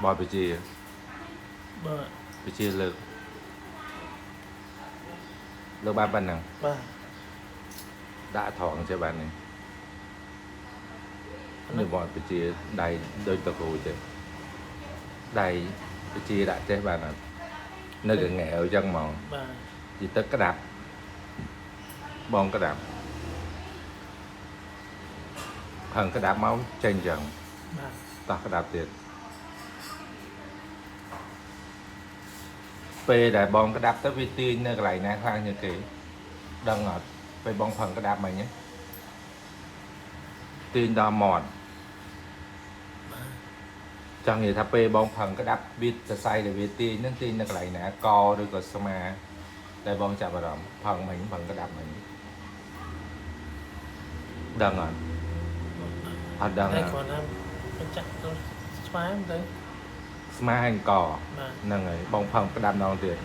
បទវិជា បាទ វិជាលើកលើកបានប៉ុណ្ណឹង បាទ ដាក់ថងចេះបាននេះនេះបទវិជាដៃដូចតកូចេះដៃវិជាដាក់ចេះបានអត់នៅកងែវចឹងហ្មង បាទ និយាយទៅក្តាប់បងក្តាប់ផឹងក្តាប់មកចេញចឹង បាទ តោះក្តាប់ទៀតពេលដែលបងក្តាប់ទៅវាទាញនៅកន្លែងណាខ្លាំងជាងគេដឹងអត់ពេលបងផឹងក្តាប់មិញហ្នឹងទាញដល់មាត់ចង់និយាយថាពេលបងផឹងក្តាប់វាសរសៃដែលវាទាញហ្នឹងទាញនៅកន្លែងណាកឬក៏ស្មាដែលបងចាប់អារម្មណ៍ផឹងមិញផឹងក្តាប់មិញដឹងអត់អត់ដឹង តែ អត់ គ្រាន់តែបញ្ចាក់ទៅស្មានទៅ ស្មាហើយក បាទ ហ្នឹងហើយបងផឹងក្តាប់ម្ដងទៀត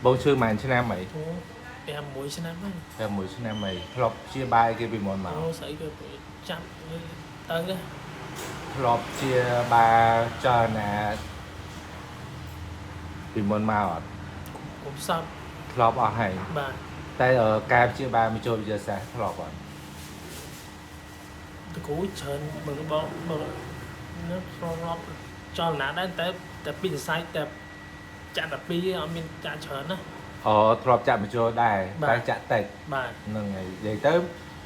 បងឈឺប៉ុន្មានឆ្នាំហី អូ5 6ឆ្នាំហើយ តែមួយឆ្នាំហីធ្លាប់ព្យាបាលគេពីមុនមក អូស្អីក៏ចាប់ទៅដែរ ធ្លាប់ព្យាបាលចលនាពីមុនមកអត់ កុំសັບ ធ្លាប់អស់ហើយ បាទ តែការព្យាបាលមកចូលវិទ្យាសាស្ត្រធ្លាប់អត់ តគ្រូច្រើនមើលបងមើលនៅឆ្លងរាប់ចលនាដែរតែតែពីសរសៃតែចាក់តែពីរអត់មានចាក់ច្រើនណា អូធ្លាប់ចាក់មកចូលដែរ បាទ តែចាក់តិច បាទ ហ្នឹងហើយនិយាយទៅ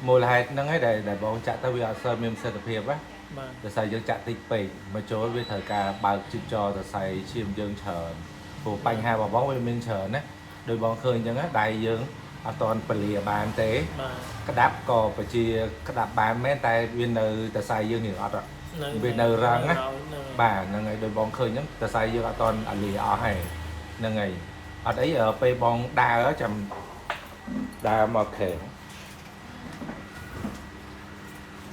មូលហេតុហ្នឹងហើយដែលបងចាក់ទៅវាអត់សូវមានប្រសិទ្ធភាពណា បាទ ដោយសារយើងចាក់តិចពេកមកចូលវាត្រូវការបើកជីពចរសរសៃឈាមយើងច្រើនព្រោះបញ្ហារបស់បងវាមានច្រើនណាដោយបងឃើញអញ្ចឹងណាដៃយើងអត់តន់ពលាបានទេ បាទ ក្តាប់ក៏បជាក្តាប់បានមែនតែវានៅសរសៃយើងនេះអត់ នៅ វានៅរឹងណា នៅ បាទហ្នឹងហើយដោយបងឃើញអញ្ចឹងសរសៃយើងអត់តន់អាលាអស់ហើយហ្នឹងហើយអត់អីពេលបងដើរចាំដើរមកខែ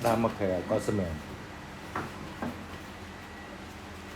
ដើរមកខែក៏សម្រាប់